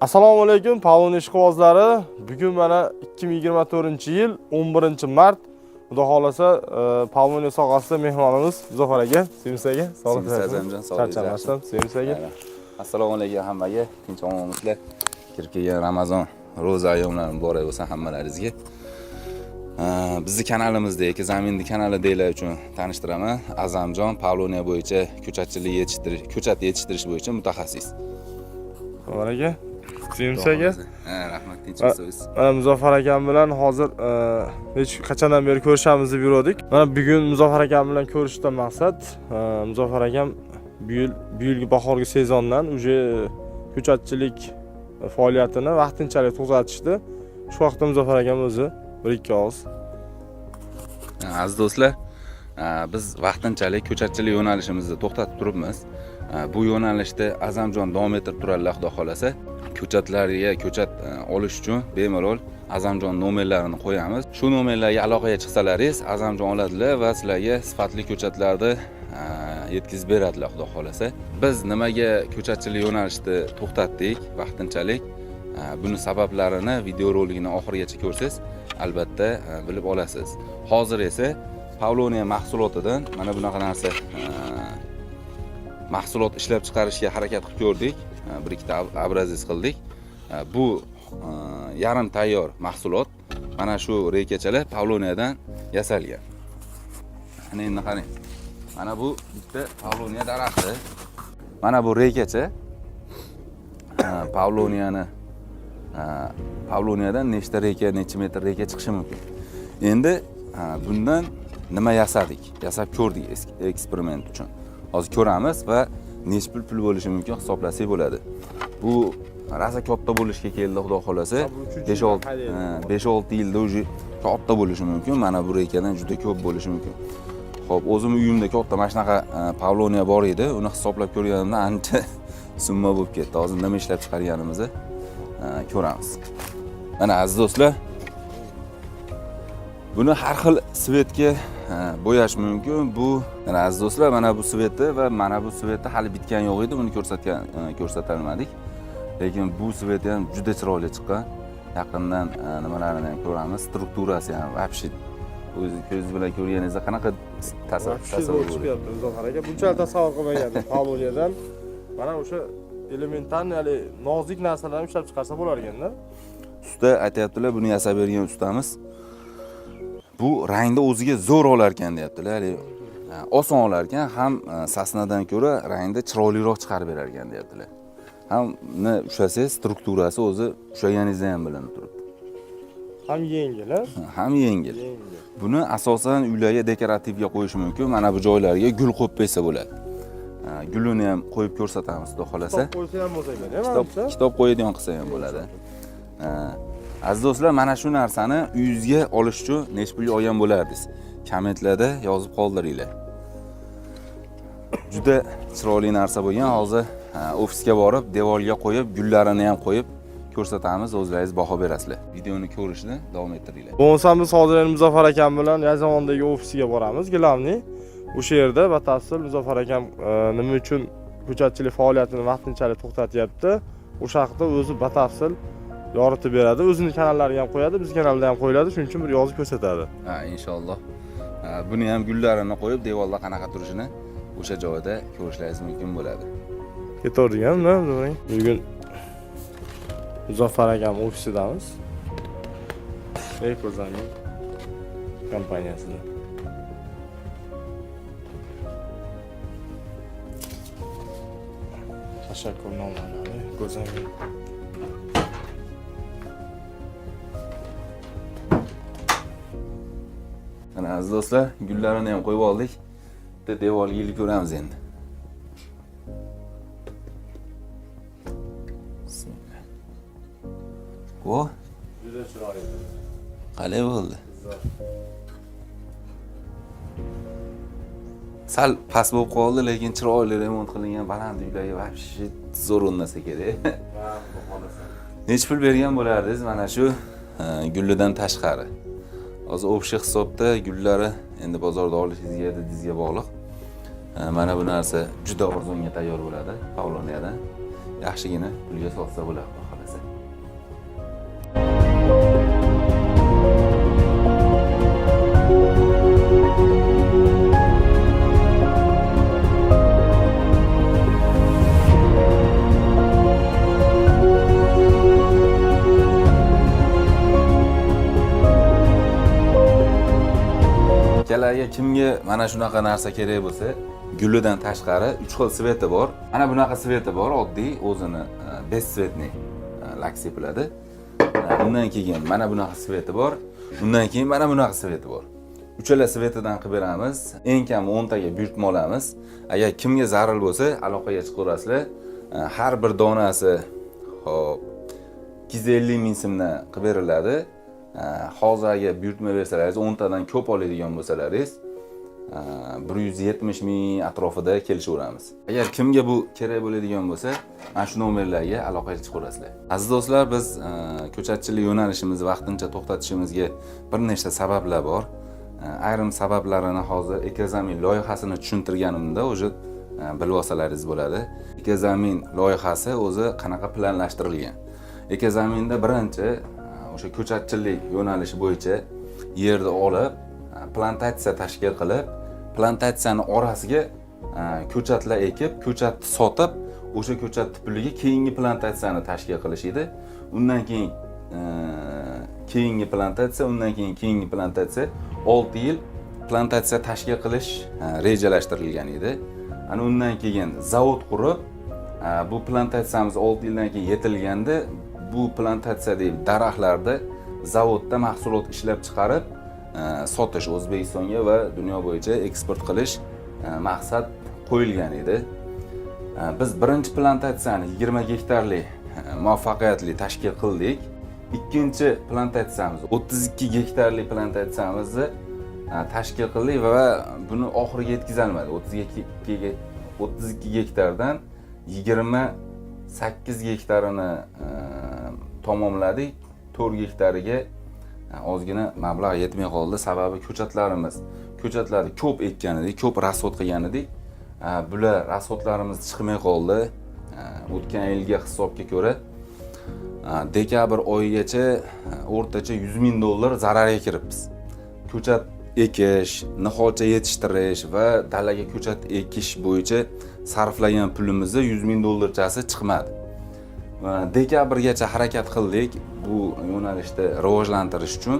Assalomu alaykum Pavlon ishqibozlari. Bugun mana 2024-yil 11-mart. Xudo xolasa Pavlon sohasida mehmonimiz Muzaffar aka, Sevimsiz aka, Sevimsiz Azamjon, sog'ligingiz. Charchamasdan, Sevimsiz aka. Assalomu alaykum hammaga. Tinch omonmisizlar? Kirib kelgan Ramazon ro'za ayyomlari muborak bo'lsin hammalaringizga. Bizni kanalimizda yoki Zaminni kanalidagilar uchun tanishtiraman. Azamjon Pavloniya bo'yicha ko'chatchilik yetishtirish, ko'chat yetishtirish bo'yicha mutaxassis. Muzaffar aka, Sevimsiz aka. Ha, rahmat, tinchmisiz? Mana Muzaffar akam bilan hozir necha qachondan beri ko'rishamiz deb yurdik. Mana bugun Muzaffar akam bilan ko'rishdan maqsad, Muzaffar akam bu yilgi bahorgi sezondan уже ko'chatchilik faoliyatini vaqtinchalik to'xtatishdi. Shu haqda Muzaffar akam o'zi bir ikki og'iz. Aziz do'stlar, biz vaqtinchalik ko'chatchilik yo'nalishimizni to'xtatib turibmiz. Bu yo'nalishda Azamjon davom ettirib turadilar, xudo xolasa. Ko'chatlarga ko'chat olish uchun bemalol Azamjon nomerlarini qo'yamiz. Shu nomerlarga aloqaga chiqsalaringiz, Azamjon oladilar va sizlarga sifatli ko'chatlarni yetkazib beradilar, xudo xolasa. Biz nimaga ko'chatchilik yo'nalishini to'xtatdik vaqtinchalik? Buni sabablarini videorolikni oxirigacha ko'rsangiz, albatta bilib olasiz. Hozir esa Pavloniya mahsulotidan mana bunaqa narsa mahsulot ishlab chiqarishga harakat qilib ko'rdik. Bir ikkita образец qildik. Bu yarim tayyor mahsulot. Mana shu reykachalar Pavloniyadan yasalgan. Mana endi qarang. Mana bu bitta Pavloniya daraxti. Mana bu reykacha. Pavloniyani Pavloniyadan nechta reyka, necha metr reyka chiqishi mumkin. Endi bundan nima yasadik? Yasab ko'rdik eksperiment uchun. Hozir ko'ramiz va necha pul pul bo'lishi mumkin hisoblasak bo'ladi. Bu rosa katta bo'lishga keldi, xudo xolasa. Ha, bu uchinchi 5-6 yilda. 5-6 yilda уже katta bo'lishi mumkin. Mana bu reykadan juda ko'p bo'lishi mumkin. Xo'p, o'zim uyimda katta mana shunaqa Pavloniya bor edi. Uni hisoblab ko'rganimda ancha summa bo'lib ketdi. Hozir nima ishlab chiqarganimizni ko'ramiz. Mana aziz do'stlar, buni har xil цвет ga bo'yash mumkin. Bu mana aziz do'stlar, mana bu цвет i va mana bu цвет i hali bitgan yo'q edi, buni ko'rsatgan ko'rsata olmadik. Lekin bu цвет i ham juda chiroyli chiqqan. Yaqindan nimalarini ham ko'ramiz. Strukturasi ham вообще o'zi ko'zingiz bilan ko'rganingizda qanaqa Вообще tasavvur zo'r chiqyapti Muzaffar aka. Bunchalik tasavvur qilmagandim Pavloniyadan. Mana o'sha элементарный hali nozik narsalarni ishlab chiqarsa bo'lar ekanda. Usta aytyaptilar, buni yasab bergan ustamiz bu rangni o'ziga zo'r olar ekan deyaptilar. Haligi, oson olar ekan, ham sosnadan ko'ra rangni chiroyliroq chiqarib berar ekan deyaptilar. Ham uni ushlasangiz strukturasi o'zi ushlaganingizda ham bilinib turibdi. Ham yengil, ha? Ham yengil. Yengil. Buni asosan uylarga dekorativga qo'yish mumkin. Mana bu joylarga gul qo'yib qo'ysa bo'ladi. Gulini ham qo'yib ko'rsatamiz, xudo xolasa. Kitob qo'ysa ham bo'lsa ekan, Kitob, manimcha. kitob qo'yadigan qilsa ham bo'ladi. Aziz do'stlar, mana shu narsani uyingizga olish uchun necha pulga olgan bo'lardingiz? Kommentlarda yozib qoldiringlar. Juda chiroyli narsa bo'lgan. Hozir ofisga borib, devorga qo'yib, gullarini ham qo'yib ko'rsatamiz, o'zlaringiz baho berasizlar. Videoni ko'rishni davom ettiringlar. Bo'lmasam biz hozir endi Muzaffar akam bilan Yazamondagi ofisiga boramiz, главный. O'sha yerda batafsil Muzaffar akam nima uchun ko'chatchilik faoliyatini vaqtinchalik to'xtatyapti, o'sha haqida o'zi batafsil yoritib beradi. O'zini kanallariga ham qo'yadi, bizni kanalda ham qo'yiladi. Shuning uchun bir yozib ko'rsatadi. Ha, inshaalloh. Buni ham gullarini qo'yib, devorda qanaqa turishini o'sha joyda ko'rishlaringiz mumkin bo'ladi. Ketaverdik ham, bugun Muzaffar akam ofisidamiz. Ekozamin kompaniyasida. Tashakkurnomalari Ekozamin. Mana aziz do'stlar, gullarini ham qo'yib oldik. Bitta devorga ilib ko'ramiz endi. Bismillah. O, Juda chiroyli. Qalay bo'ldi? Sal past bo'lib qoldi, lekin chiroyli remont qilingan baland uylarga вообще zo'r o'rnasa kerak. Ha, xudo xohlasa. Necha pul bergan bo'lardingiz mana shu gullidan tashqari? Hozir общий hisobda gullari endi bozorda olishingizga, didingizga bog'liq. Mana bu narsa juda arzonga tayyor bo'ladi Pavloniyadan. Yaxshigina pulga sotsa bo'ladi, xudo xohlasa. Agar kimga mana shunaqa narsa kerak bo'lsa, gulidan tashqari 3 xil цвет i bor. Mana bunaqa цвет i bor, oddiy o'zini бесцветный lak sepiladi. Undan keyin mana bunaqa цвет i bor. Undan keyin mana bunaqa цвет i bor. Uchala цвет idan qilib beramiz. Eng kami 10 taga buyurtma olamiz. Agar kimga zarur bo'lsa, aloqaga chiqaverasizlar. Har bir donasi, hop, 250 ming so'mdan qilib beriladi. Hozir agar buyurtma bersalaringiz, 10 tadan ko'p oladigan bo'lsalaringiz, 170 ming atrofida kelishaveramiz. Agar kimga bu kerak bo'ladigan bo'lsa, mana shu nomerlarga aloqaga chiqaverasizlar. Aziz do'stlar, biz ko'chatchilik yo'nalishimizni vaqtincha to'xtatishimizga bir nechta sabablar bor. Ayrim sabablarini hozir Ekozamin loyihasini tushuntirganimda уже bilib olsalaringiz bo'ladi. Ekozamin loyihasi o'zi qanaqa planlashtirilgan. Ekozaminda birinchi o'sha ko'chatchilik yo'nalishi bo'yicha yerni olib, plantatsiya tashkil qilib, plantatsiyani orasiga ko'chatlar ekib, ko'chatni sotib, o'sha ko'chatni puliga keyingi plantatsiyani tashkil qilish edi. Undan keyin keyingi plantatsiya, undan keyin keyingi plantatsiya, 6 yil plantatsiya tashkil qilish rejalashtirilgan edi. Ana undan keyin zavod qurib, bu plantatsiyamiz 6 yildan keyin yetilganda, bu plantatsiyadagi daraxtlarda zavodda mahsulot ishlab chiqarib, sotish, O'zbekistonga va dunyo bo'yicha eksport qilish maqsad qo'yilgan edi. Biz birinchi plantatsiyani 20 gektarlik muvaffaqiyatli tashkil qildik. Ikkinchi plantatsiyamiz, 32 gektarlik plantatsiyamizni tashkil qildik va buni oxiriga yetkazolmadik. 32 gektardan 28 gektarini tamomladik. 4 gektariga ozgina mablag' yetmay qoldi. Sababi ko'chatlarni ko'p ekkan edik, ko'p расход qilgan edik. Bular расход larimiz chiqmay qoldi. O'tgan yilgi hisobga ko'ra dekabr oyigacha o'rtacha 100 ming dollar zararga kiribmiz. Ko'chat ekish, niholcha yetishtirish va dalaga ko'chat ekish bo'yicha sarflagan pulimizni 100 ming dollarchasi chiqmadi. Va dekabrgacha harakat qildik bu yo'nalishda rivojlantirish uchun,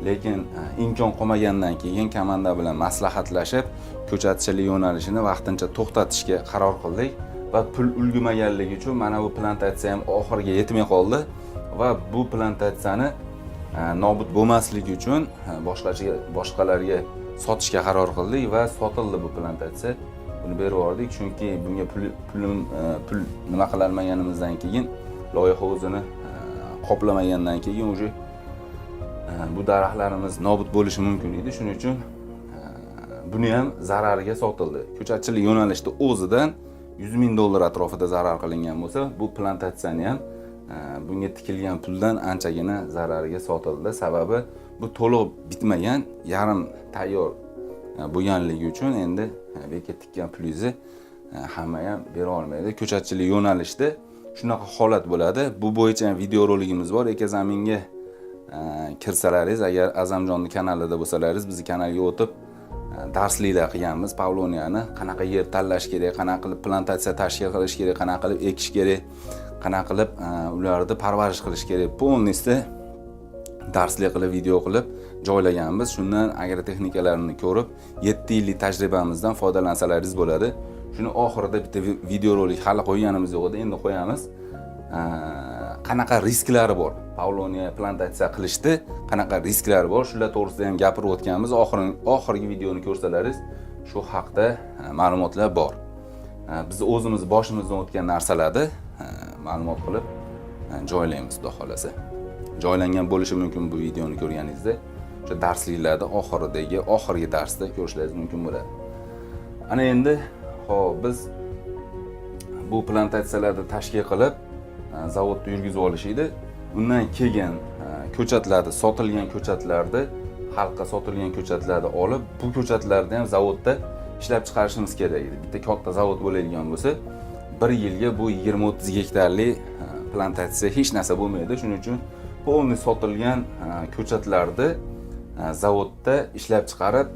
lekin imkon qolmagandan keyin komanda bilan maslahatlashib, ko'chatchilik yo'nalishini vaqtincha to'xtatishga qaror qildik va pul ulgurmaganligi uchun mana bu plantatsiya ham oxiriga yetmay qoldi va bu plantatsiyani nobud bo'lmasligi uchun boshqalarga sotishga qaror qildik va sotildi bu plantatsiya. Buni berib yubordik, chunki bunga pul nima qilolmaganimizdan keyin, loyiha o'zini qoplamagandan keyin уже bu daraxtlarimiz nobud bo'lishi mumkin edi. Shuning uchun buni ham zarariga sotildi. Ko'chatchilik yo'nalishida o'zidan 100 ming dollar atrofida zarar qilingan bo'lsa, bu plantatsiyani ham bunga tikilgan puldan anchagina zarariga sotildi. Sababi bu to'liq bitmagan, yarim tayyor bo'lganligi uchun endi bu yerga tikkan pulingizni hamma ham bera olmaydi. Ko'chatchilik yo'nalishida shunaqa holat bo'ladi. Bu bo'yicha ham videoroligimiz bor. Ekozaminga kirsalaringiz, agar Azamjonni kanalida bo'lsalaringiz, bizni kanalga o'tib darsliklar qilganmiz. Pavloniyani qanaqa yer tanlash kerak, qanaqa qilib plantatsiya tashkil qilish kerak, qanaqa qilib ekish kerak, qanaqa qilib ularni parvarish qilish kerak, полностью darslik qilib, video qilib joylaganmiz. Shundan agrotexnikalarini ko'rib, 7 yillik tajribamizdan foydalansalaringiz bo'ladi. Shuni oxirida bitta videorolik hali qo'yganimiz yo'q edi, endi qo'yamiz. Qanaqa risklari bor pavloniya plantatsiya qilishni, qanaqa risklari bor, shular to'g'risida ham gapirib o'tganmiz. Oxirgi videoni ko'rsalaringiz, shu haqda ma'lumotlar bor. Biz o'zimiz boshimizdan o'tgan narsalarni ma'lumot qilib joylaymiz, xudo xohlasa. Joylangan bo'lishi mumkin bu videoni ko'rganingizda. O'sha darsliklarda oxiridagi oxirgi darsda ko'rishlaringiz mumkin bo'ladi. Ana endi, hop, biz bu plantatsiyalarni tashkil qilib, zavodda yurgizib olish edi. Undan keyin ko'chatlarni, sotilgan ko'chatlarni, xalqqa sotilgan ko'chatlarni olib, bu ko'chatlarni ham zavodda ishlab chiqarishimiz kerak edi. Bitta katta zavod bo'ladigan bo'lsa, bir yilga bu 20-30 gektarli plantatsiya hech narsa bo'lmaydi. Shuning uchun полный sotilgan ko'chatlarni zavodda ishlab chiqarib,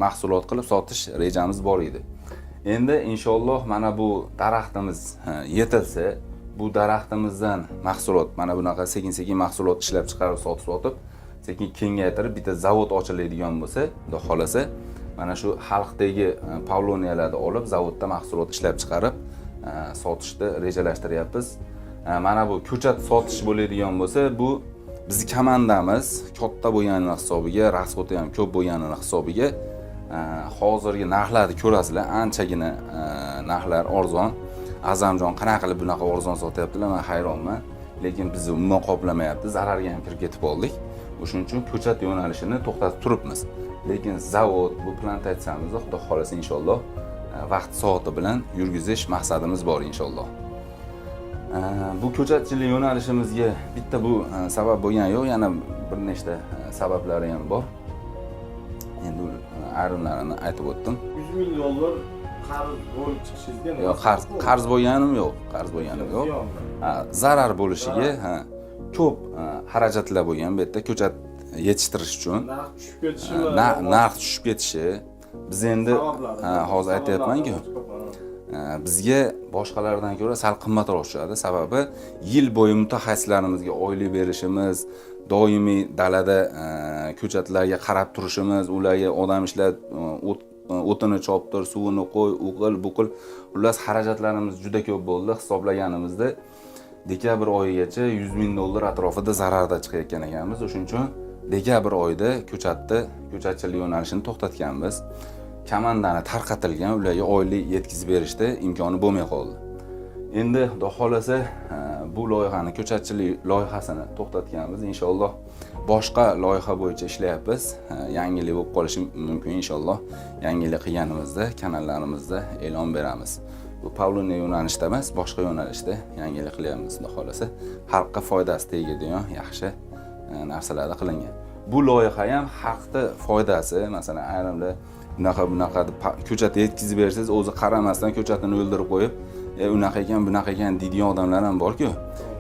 mahsulot qilib sotish rejamiz bor edi. Endi inshaalloh mana bu daraxtimiz yetilsa, bu daraxtimizdan mahsulot, mana bunaqa sekin sekin mahsulot ishlab chiqarib, sotib sotib Sekin kengaytirib bitta zavod ochiladigan bo'lsa, Xudo xohlasa, mana shu xalqdagi pavloniyalarni olib, zavodda mahsulot ishlab chiqarib, sotishni rejalashtiryapmiz. Mana bu ko'chat sotish bo'ladigan bo'lsa, bu bizni komandamiz katta bo'lgani hisobiga, расход i ham ko'p bo'lganini hisobiga hozirgi narxlarni ko'rasizlar, anchagina narxlar arzon. Azamjon qanaqa qilib bunaqa arzon sotyaptilar, man hayronman. Lekin bizni umuman qoplamayapti, zararga ham kirib ketib oldik. O'shuning uchun ko'chat yo'nalishini to'xtatib turibmiz. Lekin zavod, bu plantatsiyamizni, Xudo xohlasa, inshaalloh, vaqt soati bilan yurgizish maqsadimiz bor, inshaalloh. Bu ko'chatchilik yo'nalishimizga bitta bu sabab bo'lgani yo'q, yana bir nechta sabablari ham bor. Endi ayrimlarini aytib o'tdim. 100 ming dollar qarz bo'lib chiqishingizga nima Yo'q, qarz sabab bo'ldi? Qarz bo'lganim yo'q, qarz bo'lganim yo'q. Ziyonmi? Ha, zarar bo'lishiga, ha, ko'p xarajatlar bo'lgan bu yerda ko'chat yetishtirish uchun. Narx tushib ketishimi? Narx tushib ketishi. Biz endi Sabablari. Ha, hozir aytyapman-ku. Sabablari ko'p, ha. Bizga boshqalardan ko'ra sal qimmatroq tushadi. Sababi yil bo'yi mutaxassislarimizga oylik berishimiz, doimiy dalada ko'chatlarga qarab turishimiz, ularga odam ishlab, o'tini choptir, suvini qo'y, u qil, bu qil. Xullas, xarajatlarimiz juda ko'p bo'ldi. Hisoblaganimizda dekabr oyigacha 100 ming dollar atrofida zararda chiqayotgan ekanmiz. O'shuning uchun dekabr oyida ko'chatchilik yo'nalishini to'xtatganmiz. Komandani tarqatilgan, ularga oylik yetkazib berishda imkoni bo'lmay qoldi. Endi Xudo xohlasa, bu loyihani, ko'chatchilik loyihasini to'xtatganmiz. Inshaalloh, boshqa loyiha bo'yicha ishlayapmiz. Yangilik bo'lib qolishi mumkin inshaalloh. Yangilik qilganimizda kanallarimizda e'lon beramiz. Bu pavloniya yo'nalishida emas, boshqa yo'nalishda yangilik qilyapmiz, Xudo xohlasa. Xalqqa foydasi tegadigan yaxshi narsalarda qilingan. Bu loyiha ham xalqni foydasi, masalan, ayrimlar bunaqa bunaqa deb ko'chatga yetkazib bersangiz, o'zi qaramasdan ko'chatini o'ldirib qo'yib, unaqa ekan, bunaqa ekan deydigan odamlar ham borku.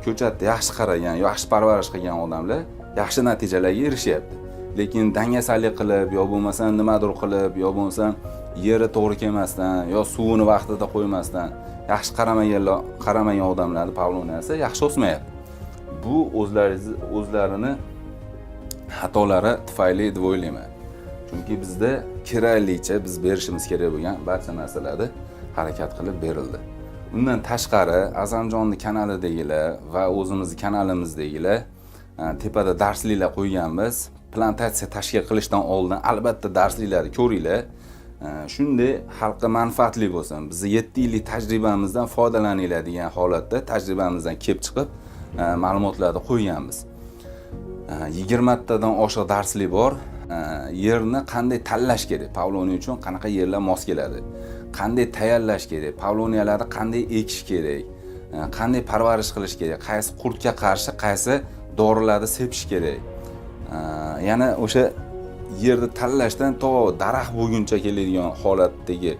Ko'chatni yaxshi qaragan, yaxshi parvarish qilgan odamlar yaxshi natijalarga erishyapti. Lekin dangasalik qilib, yo bo'lmasam nimadir qilib, yo bo'lmasam yeri to'g'ri kelmasdan, yo suvini vaqtida qo'ymasdan, yaxshi qaramagan odamlarni pavloniyasi yaxshi o'smayapti. Bu o'zlarini xatolari tufayli deb o'ylayman. Chunki bizda keraklicha biz berishimiz kerak bo'lgan barcha narsalarni harakat qilib berildi. Undan tashqari Azamjonni kanalidagilar va o'zimizni kanalimizdagilar, tepada darsliklar qo'yganmiz. Plantatsiya tashkil qilishdan oldin albatta darsliklarni ko'ringlar. Shunday xalqqa manfaatli bo'lsin. Bizni 7 yillik tajribamizdan foydalaninglar degan holatda tajribamizdan kelib chiqib, ma'lumotlarni qo'yganmiz. 20 tadan oshiq darslik bor. Yerni qanday tanlash kerak, pavloniya uchun qanaqa yerlar mos keladi, qanday tayyorlash kerak, pavloniyalarni qanday ekish kerak, qanday parvarish qilish kerak, qaysi qurtga qarshi qaysi dorilarni sepish kerak. Yana o'sha yerni tanlashdan to daraxt bo'lguncha keladigan holatdagi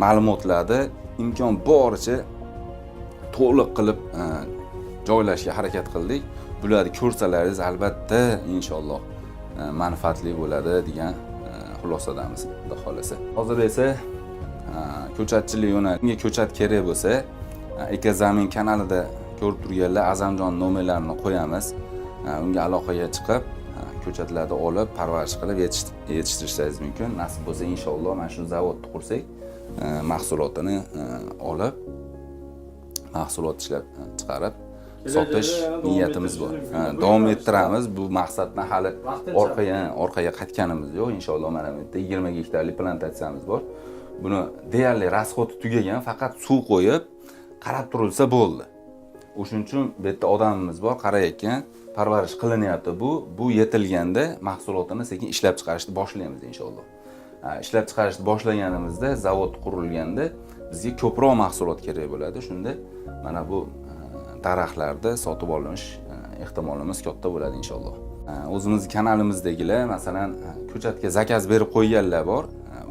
ma'lumotlarni imkon boricha to'liq qilib joylashga harakat qildik. Bularni ko'rsalaringiz, albatta, inshaalloh, manfaatli bo'ladi degan xulosadamiz, Xudo xohlasa. Hozir esa ko'chatchilik yo'nalishiga ko'chat kerak bo'lsa, Ekazamin kanalida ko'rib turganlar, Azamjon nomerlarini qo'yamiz. Unga aloqaga chiqib, ko'chatlarni olib, parvarish qilib yetishtirishingiz mumkin. Nasib bo'lsa, inshaalloh, mana shu zavodni qursak, mahsulotini olib, mahsulot ishlab chiqarib Kelajakda sotish yana davom niyatimiz bor. ettirishingiz Ha, mumkin. Bu davom yo'nalishda ettiramiz. Bu maqsaddan hali Vaqtincha. orqaga qaytganimiz yo'q. Inshaalloh, mana bu yerda 20 gektarlik plantatsiyamiz bor. Buni deyarli расход i tugagan, faqat suv qo'yib qarab turilsa bo'ldi. O'shuning uchun bu yerda odamimiz bor, qarayotgan, parvarish qilinyapti bu. Bu yetilganda mahsulotini sekin ishlab chiqarishni boshlaymiz, inshaalloh. Ha, ishlab chiqarishni boshlaganimizda, zavod qurilganda bizga ko'proq mahsulot kerak bo'ladi. Shunda mana bu daraxtlarni sotib olish ehtimolimiz katta bo'ladi, inshaalloh. O'zimizni kanalimizdagilar, masalan, ko'chatga заказ berib qo'yganlar bor.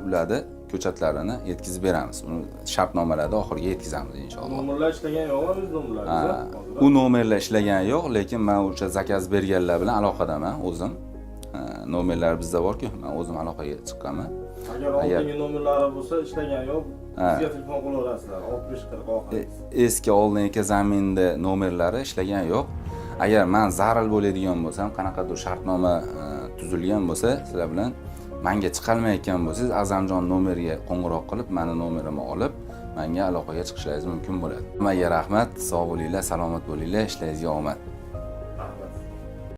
Ularni ko'chatlarini yetkazib beramiz. Uni shartnomalarda oxiriga yetkazamiz, inshaalloh. Nomerlar ishlagan yo'qmi o'z nomerlaringiz? Ha, u nomerlar ishlagani yo'q, lekin man o'sha заказ berganlar bilan aloqadaman o'zim. Ha, nomerlar bizda borku, man o'zim aloqaga chiqqanman. Agar Agar- oldingi nomerlari bo'lsa, ishlagan yo'q, Ha. bizga telefon qilaverasizlar. 60 40 oxirisi. Eski oldin Ekazaminda nomerlari ishlagan yo'q. Agar man zaril bo'ladigan bo'lsam, qanaqadir shartnoma tuzilgan bo'lsa sizlar bilan, manga chiqolmayotgan bo'lsangiz, Azamjon nomeriga qo'ng'iroq qilib, mani nomerimni olib, manga aloqaga chiqishlaringiz mumkin bo'ladi. Hammaga rahmat, sog' bo'linglar, salomat bo'linglar, ishlaringizga omad.